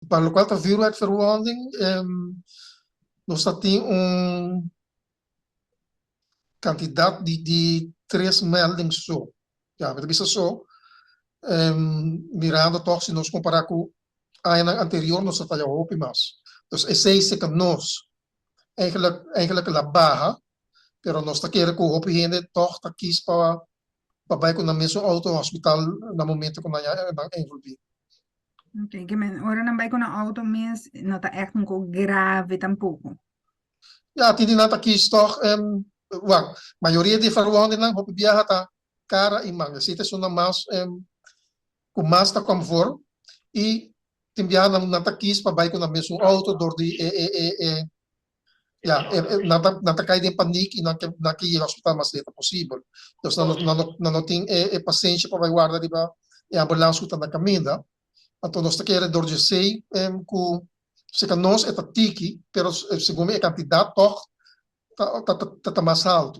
Pa lokual ta vuurwerkverwonding, nos ta tin un kantidat di tres melding so. Ya, mi ta bisa so, mirando tòg si nos kompará ku añanan anterior nos ta taya hopi mas. Dus esei seka nos eigenlijk eigenlijk la baha, pero nos ta kere ku hopi hende tòg ta kis pa pa bai ku nan mesun outo hospital na momento ku nan ya nan envolví. Ok, ke men ora nan bai ku nan outo mes no ta ègt un ko grave tampoko. Ya, tin di nan ta kis tòg, wak, mayoria di e verwondingnan hopi biaha ta kara i man. Esei ta esunnan mas ku mas ta kom voor i tin biaha nan nan ta kis pa bai ku nan mesun outo dor di e e e e ya e e nan ta nan ta kai den panik i nan ke nan ke yega hospital mas leta posibel. Dus nan no nan no nan no tin e e pasenshi pa bai warda riba e ambulans ku ta na kaminda. Anto nos ta kere dor di esei ku seka nos e ta tiki pero segun mi e kantidat tòg ta ta ta ta mas haltu.